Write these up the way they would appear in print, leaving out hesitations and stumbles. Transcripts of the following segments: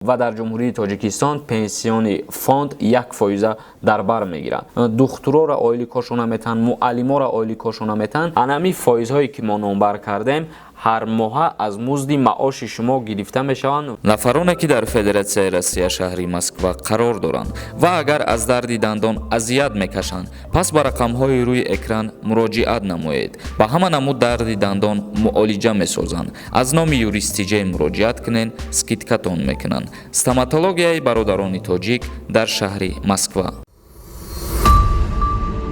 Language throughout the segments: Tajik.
Ва дар Ҷумҳурии Тоҷикистон пенсионный фонд 1 фоиза дар бар мегирад. Духтурора ойликошона метаҳанд, муаллимора ойликошона метаҳанд. Анами фоизҳое, ки мо номбар кардем, ҳар моҳа аз музди маоши шумо гирифта мешаванд. Нафароне, ки дар Федератсияи Россия, шаҳри Москва қарор доранд ва агар аз дарди дандон азият мекашанд, пас ба рақамҳои рӯи экран муроҷиат намоед. Ба ҳама намуд дарди дандон муолиҷа месозанд. Аз номи Юристиҷей муроҷиат кунед, скидка тон мекунанд. Стоматологияи бародарони тоҷик дар шаҳри Москва.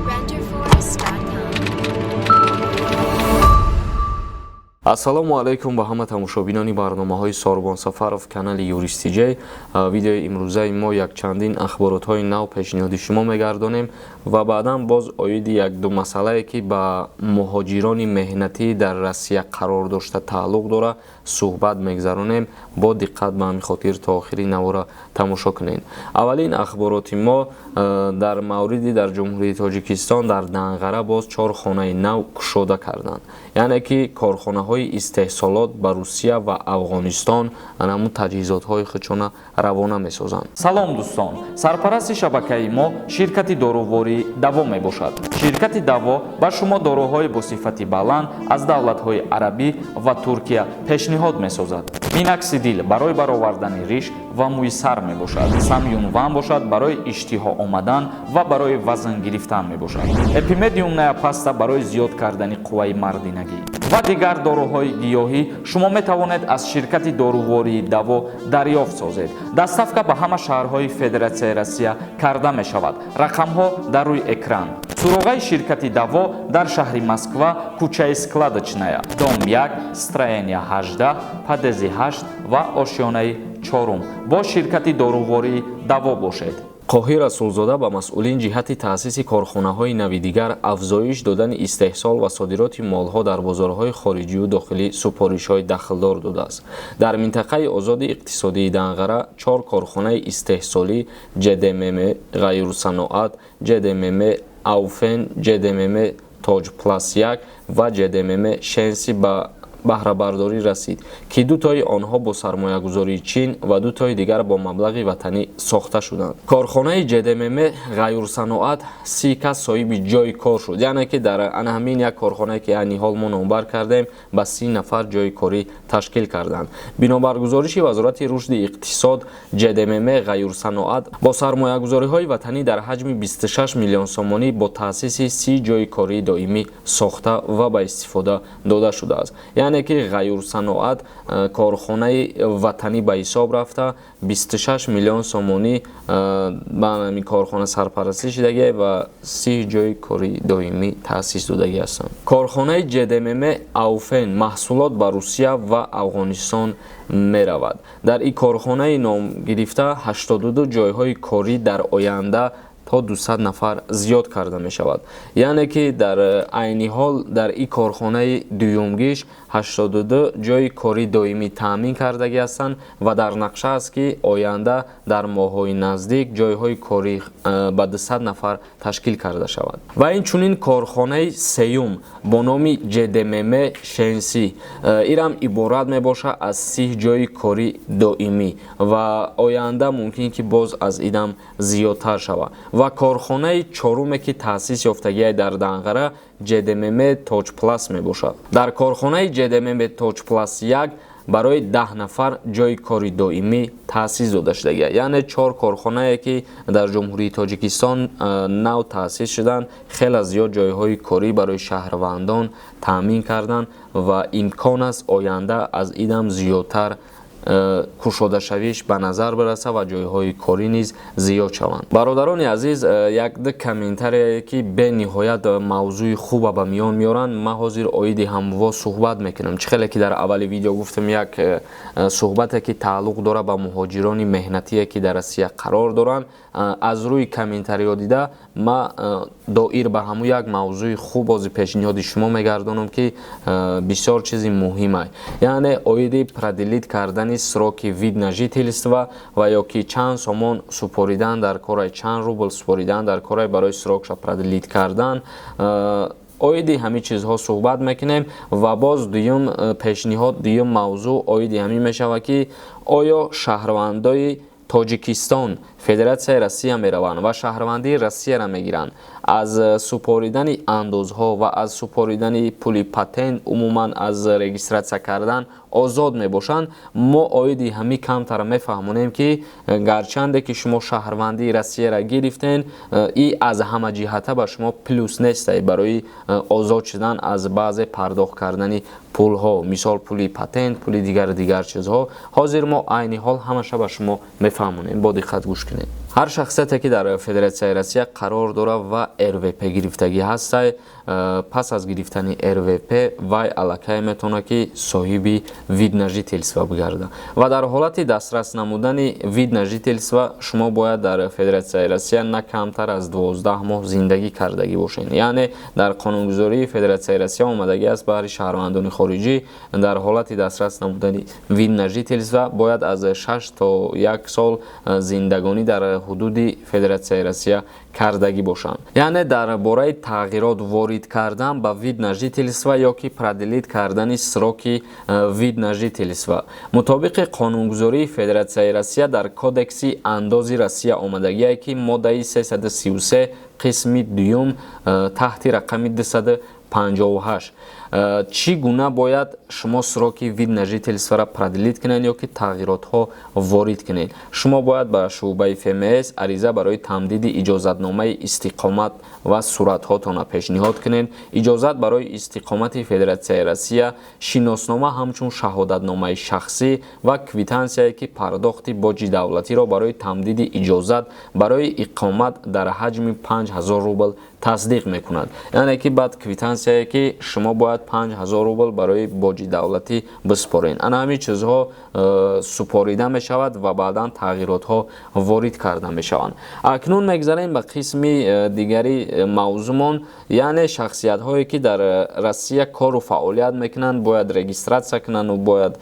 Renderforest.com. Ассалому алайкум ба ҳама тамошобинони барномаҳои Сорбон Сафаров, канали Юристиҷей. Видеои имрӯзаи мо якчандин ахборотҳои нав пешниҳоди шумо мегардонем ва баъдан боз оиди якду масъалае, ки ба муҳоҷирони меҳнатӣ дар Россия қарор дошта тааллуқ дора, суҳбат мегзаронем. Бо диққат ба ҳамин хотир то охири навора тамошо кунед. Аввалин ахбороти мо дар мавриди дар Ҷумҳурии Тоҷикистон дар Данғара боз чор хонаи нав кушода карданд, яъне ки корхонаҳои истеҳсолот ба Русия ва Афғонистон ҳамун таҷҳизотҳои худшона равона месозанд. Салом, дӯстон! Сарпарасти шабакаи мо ширкати дорувории Даво мебошад. Ширкати Даво ба шумо доруҳои бо сифати баланд аз давлатҳои арабӣ ва Туркия пешниҳод месозад. Миноксидил барои баровардани риш ва мӯи сар мебошад. Самюнван бошад, барои иштиҳо омадан ва барои вазн гирифтан мебошад. Эпимедиумная паста барои зиёд кардани қувваи мардинагӣ ва дигар доруҳои гиёҳӣ шумо метавонед аз ширкати дорувории Даво дарёфт созед. Доставка ба ҳама шаҳрҳои Федератсияи Россия карда мешавад. Рақамҳо дар рӯи экран. Суроғаи ширкати Даво дар шаҳри Москва, кӯчаи Складочная, дом 1, строение 18, подъезд и 8 ва ошёнаи чорум. Бо ширкати дорувории Даво бошед. Қоҳир Расулзода ба масъулин ҷиҳати таъсиси корхонаҳои нави дигар, афзоиш додани истеҳсол ва содироти молҳо дар бозорҳои хориҷиву дохилӣ супоришҳои дахлдор додааст. Дар минтақаи озоди иқтисодии Данғара чор корхонаи истеҳсолӣ: ҶДММ Ғайюрсаноат, ҶДММ Ауфен, ҶДММ Тоҷплас 1 ва ҶДММ Шенси ба баҳрабардорӣ расид, ки дутои онҳо бо сармоягузории Чин ва дутои дигар бо маблағи ватанӣ сохта шуданд. Корхонаи ҶДММ Ғайюрсаноат 30 кас соҳиби ҷойи кор шуд, яъне ки дар ана ҳамин як корхонае, ки айни ҳол мо номбар кардем, ба 30 нафар ҷойи корӣ ташкил карданд. Бинобар гузориши Вазорати рушди иқтисод, ҶДММ Ғайюрсаноат бо сармоягузориҳои ватанӣ дар ҳаҷми 26 миллион сомонӣ бо таъсиси 30 ҷойи кории доимӣ сохта ва ба истифода дода шудааст. Яъне ки Ғайюрсаноат корхонаи ватанӣ ба ҳисоб рафта, 26 миллион сомонӣ ба ҳамин корхона сарпарастӣ шудагӣ ва 30 ҷойи кори доимӣ таъсис додагӣ ҳастанд. Корхонаи ҶДММ Ауфен маҳсулот ба Русия ва Афғонистон меравад. Дар ин корхонаи номгирифта 82 ҷойҳои корӣ дар оянда то 200 нафар зиёд карда мешавад. Яъне ки дар айни ҳол дар ин корхонаи дуюмгиш 82 ҷойи кори доимӣ таъмин кардагӣ ҳастанд ва дар нақша аст, ки оянда дар моҳҳои наздик ҷойҳои корӣ ба 200 нафар ташкил карда шавад. Ва инчунин корхонаи сеюм бо номи ҶДММ Шенси ирам иборат мебошад аз 30 ҷойи кори доимӣ ва оянда мумкин ки боз аз инам зиёдтар шавад. Ва корхонаи чоруме, ки таъсис ёфтагиай дар Данғара, ҶДММ Тоҷплас мебошад. Дар корхонаи ҶДММ Тоҷплас 1 барои 10 нафар ҷойи кори доимӣ таъсис дода шудагиаст. Яъне чор корхонае, ки дар Ҷумҳурии Тоҷикистон нав таъсис шуданд, хеле зиёд ҷойҳои корӣ барои шаҳрвандон таъмин карданд ва имкон аст, оянда аз инам зиёдтар кушодашавиш ба назар бираса ва ҷойҳои корӣ низ зиёд шаванд. Бародарони азиз, якду комментарие, ки бениҳоят мавзӯи хуба ба миён меоранд, ман ҳозир оиди ҳамво суҳбат мекунам. Чӣ хеле ки дар аввали видео гуфтам, як суҳбате, ки тааллуқ дорад ба муҳоҷирони меҳнатие, ки дар Россия қарор доранд. Аз рӯи комментариҳо дида, ман доир ба ҳамун як мавзӯи хуб бози пешниҳоди шумо мегардонам, ки бисёр чизи муҳима, яъне оиди продлить кардани сроки вид на жительство ва ё ки чанд сомон супоридан дар корай, чанд рубл супоридан дар корай барои срок ша продлить кардан. Оиди ҳамин чизҳо суҳбат мекунем. Ва боз дуюм пешниҳод, дуюм мавзӯъ оиди ҳамин мешавад, ки Оё шаҳрвандои Тоҷикистон Федератсияи Россия мераванд ва шаҳрвандии Россияро мегиранд, аз супоридани андозҳо ва аз супоридани пули патент, умуман аз регистратсия кардан озод мебошанд? Мо оиди ҳамин камтар мефаҳмонем, ки гарчанде ки шумо шаҳрвандии Россияро гирифтен, и аз ҳама ҷиҳата ба шумо плюс нестай барои озод шудан аз баъзе пардохт кардани пулҳо, мисол пули патент, пули дигару дигар чизҳо. Ҳозир мо айни ҳол ҳамаша ба шумо мефаҳмонем, бо диққат гӯш кунед. Ҳар шахсияте, ки дар Федератсияи Россия қарор дорад ва РВП гирифтагӣ ҳастай, пас аз гирифтани РВП вай аллакай метавонад, ки соҳиби вид на жительство бигардад. Ва дар ҳолати дастрас намудани вид на жительство шумо бояд дар Федератсияи Россия на камтар аз 12 моҳ зиндагӣ кардагӣ бошед. Яъне дар қонунгузории Федератсияи Россия омадагӣ аст, баҳри шаҳрвандони хориҷӣ дар ҳолати дастрас намудани вид на жительство бояд аз 6 то як сол зиндагонӣ дар ҳудуди Федератсияи Россия кардагӣ бошанд. Яъне дар бораи тағйирот ворид кардан ба вид на жительство ё ки продлить кардани сроки вид на жительство мутобиқи қонунгузории Федератсияи Россия дар Кодекси андози Россия омадагие, ки моддаи 333 қисми дуюм таҳти рақами 258, чӣ гуна бояд шумо сроки вид на жительствора продлить кунед ё ки тағйиротҳо ворид кунед. Шумо бояд ба шӯъбаи ФМС ариза барои тамдиди иҷозатномаи истиқомат ва суратҳотонро пешниҳод кунед, иҷозат барои истиқомати Федератсияи Россия, шиноснома ҳамчун шаҳодатномаи шахсӣ ва квитансияе, ки пардохти боҷи давлатиро барои тамдиди иҷозат барои иқомат дар ҳаҷми 5000 рубл тасдиқ мекунад. Яъне ки баъд квитансияе, ки шумо бояд 5000 рубл барои боҷи давлатӣ биспоред, ана ҳамин чизҳо супорида мешавад ва баъдан тағйиротҳо ворид карда мешаванд. Акнун мегзарем ба қисми дигари мавзӯъмон, яъне шахсиятҳое, ки дар Россия кору фаъолият мекунанд, бояд регистратсия кунанду бояд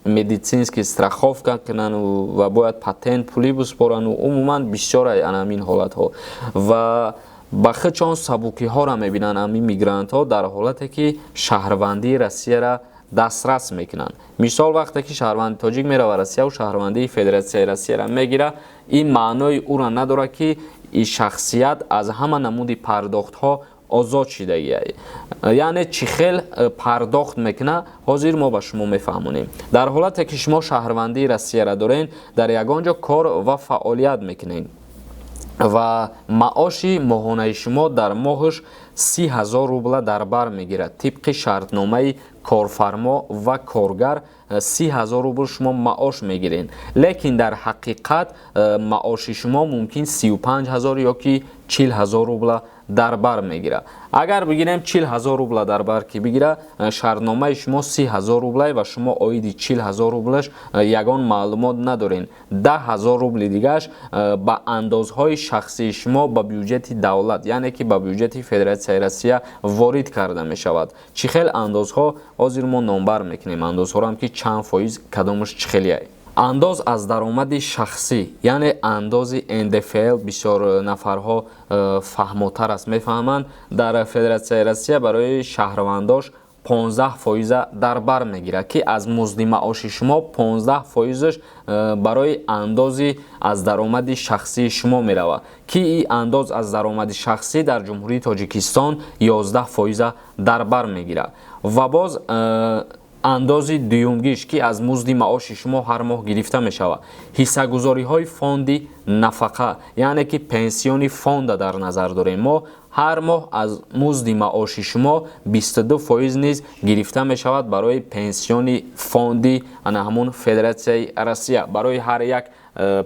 медицинский страховка кунанд ва бояд патент пулӣ биспорану умуман бисёр ана ҳамин ҳолатҳо ва ба худшон сабукиҳоро мебинанд ҳамин мигрантҳо дар ҳолате, ки шаҳрвандии Россияра дастрас мекунанд. Мисол, вақте ки шаҳрванди тоҷик мерава Россияву шаҳрвандии Федератсияи Россияра мегирад, ин маънои ӯро надорад, ки ин шахсият аз ҳама намуди пардохтҳо озод шидагия. Яъне чӣ хел пардохт мекунад, ҳозир мо ба шумо мефаҳмонем. Дар ҳолате ки шумо шаҳрвандии Россияра доред, дар ягон ҷо кор ва фаъолият мекунед ва маоши моҳонаи шумо дар моҳаш 30 000 рубла дар бар мегирад, тибқи шартномаи корфармо ва коргар 30 000 рубл шумо маош мегиред, лекин дар ҳақиқат маоши шумо мумкин 35 000 ё ки 40 000 рубла дар бар мегирад. Агар бигирем, 40 000 рубла дар бар ки бигира, шартномаи шумо 30 000 рублай ва шумо оиди 40 000 рублаш ягон маълумот надоред. 10 000 рубли дигааш ба андозҳои шахсии шумо ба бюҷети давлат, яъне ки ба бюҷети Федератсияи Россия ворид карда мешавад. Чӣ хел андозҳо, ҳозир мо номбар мекунем андозҳоро, ки чанд фоиз, кадомаш чӣ хелияй. Андоз аз даромади шахсӣ, яъне андози НДФЛ, бисёр нафарҳо фаҳмотар аст, мефаҳманд, дар Федератсияи Россия барои шаҳрвандош 15 фоиза дар бар мегирад, ки аз музди маоши шумо 15 фоизаш барои андози аз даромади шахсии шумо меравад, ки ин андоз аз даромади шахсӣ дар Ҷумҳурии Тоҷикистон 11 фоиза дар бар мегирад. Ва боз андози дуюмгиш, ки аз музди маоши шумо ҳар моҳ гирифта мешавад, ҳиссагузориҳои фонди нафақа, яъне ки пенсионный фонда дар назар дорем мо, ҳар моҳ аз музди маоши шумо 22 фоиз низ гирифта мешавад барои пенсионный фонди ана ҳамун Федератсияи Россия, барои ҳар як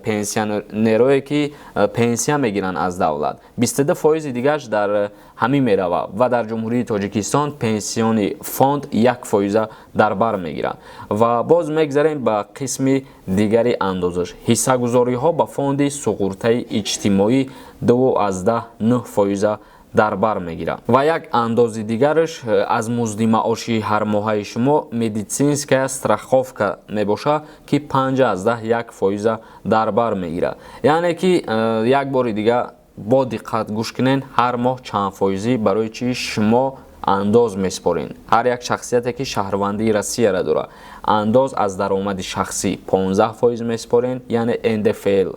пенсионерое, ки пенсия мегиранд аз давлат, 22 фоизи дигараш дар ҳамин меравад. Ва дар Ҷумҳурии Тоҷикистон пенсионный фонд 1 фоиза дар бар мегирад. Ва боз мегзарем ба қисми дигари андозаш: ҳиссагузориҳо ба фонди суғуртаи иҷтимоӣ 2,9 фоиза дар бар мегирад. Ва як андози дигараш аз музди маоши ҳармоҳаи шумо медицинская страховка мебошад, ки 5,1 фоиза дар бар мегирад. Яъне ки як бори дига бо диққат гӯш кунед, ҳар моҳ чанд фоизӣ, барои чӣ шумо Андоз меспорен. Ҳар як шахсияте, ки шаҳрвандии Россияра дорад, андоз аз даромади шахсӣ 15% меспорен, яъне НДФЛ,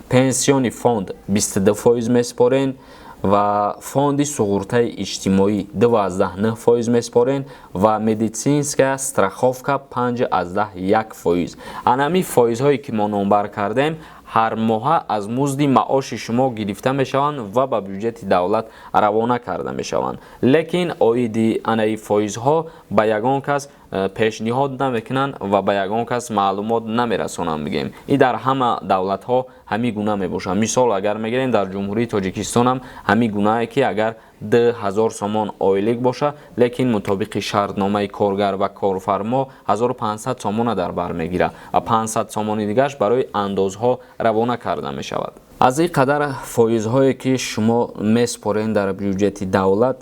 пенсионный фонд 22% меспорен ва фонди суғуртаи иҷтимоӣ 2,9% меспорен ва медицинская страховка 5,1%. Анами фоизҳое, ки мо номбар кардем, ҳар моҳа аз музди маоши шумо гирифта мешаванд ва ба бюҷети давлат равона карда мешаванд. Лекин оиди анаи фоизҳо ба ягон кас пешниҳод намекунанд ва ба ягон кас маълумот намерасонанд. Бигем, и дар ҳама давлатҳо ҳамин гуна мебошад. Мисол, агар мегирем, дар Ҷумҳурии Тоҷикистонам ҳамин гунае, ки агар 2000 сомон ойлик боша, лекин мутобиқи шартномаи коргар ва корфармо 1500 сомона дар бар мегирад ва 500 сомони дигараш барои андозҳо равона карда мешавад. Аз ин қадар фоизҳое, ки шумо меспорен дар бюҷети давлат,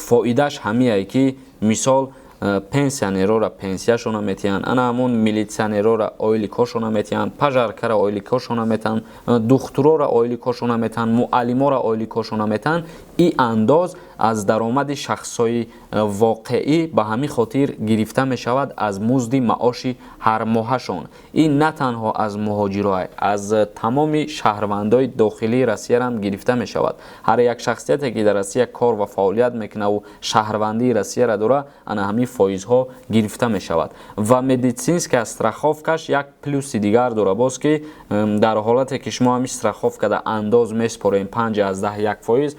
фоидааш ҳамие, ки мисол, пенсионерора пенсияшона метиҳанд, ана ҳамун милитсионерора ойликҳошона метиҳанд, пожаркара ойликҳошона метиҳанд, духтурора ойликҳошона метиҳанд, муаллимора ойликҳошона метиҳанд. И андоз аз даромади шахсҳои воқеӣ ба ҳамин хотир гирифта мешавад, аз музди маоши ҳармоҳашон. Ин на танҳо аз муҳоҷиро, аз тамоми шаҳрвандои дохилии Россиярам гирифта мешавад. Ҳар як шахсияте, ки дар Россия кор ва фаъолият мекунаву шаҳрвандии Россияра дора, ана ҳамин фоизҳо гирифта мешавад. Ва медицинская страховкаш як плюси дигар дора боз, ки дар ҳолате ки шумо ҳамин страховкада андоз меспорем 5,1%,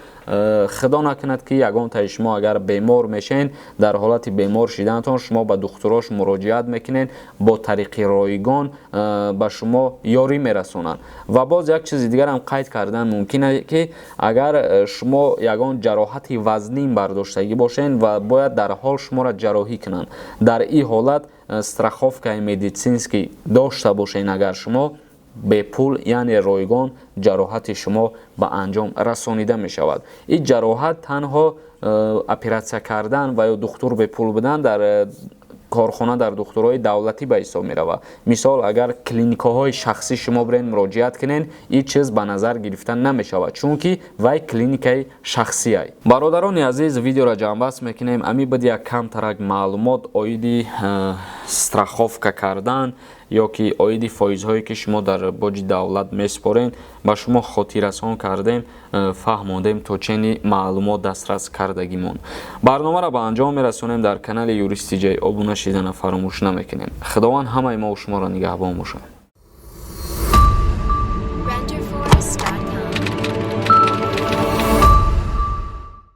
худо накунад, ки ягонтаи шумо агар бемор мешен, дар ҳолати бемор шиданатон шумо ба духтурош муроҷиат мекунед, бо тариқи ройгон ба шумо ёрӣ мерасонанд. Ва боз як чизи дигарам қайд кардан мумкин аст, ки агар шумо ягон ҷароҳати вазнин бардоштагӣ бошед ва бояд дар ҳол шуморо ҷарроҳӣ кунанд, дар ин ҳолат страховкаи медицинский дошта бошед агар шумо, бепул, яъне ройгон ҷароҳати шумо ба анҷом расонида мешавад. Ин ҷароҳат танҳо оператсия кардан ва ё духтур бепул будан дар корхона, дар духтурҳои давлатӣ ба ҳисоб меравад. Мисол, агар клиникаҳои шахсӣ шумо бирен муроҷиат кунен, ин чиз ба назар гирифта намешавад, чунки вай клиникаи шахсиай. Бародарони азиз, видеоро ҷамъбаст мекунем. Ами буд як камтарак маълумот оиди страховка кардан ё ки оиди фоизҳое, ки шумо дар боҷи давлат месупоред. Ба шумо хотиррасон кардем, фаҳмондем то чени маълумот дастрас кардагимон. Барномаро ба анҷом мерасонем. Дар канали Юристиҷай обуна шидана фаромӯш намекунем. Худованд ҳамаи мо шуморо нигаҳбон бошад.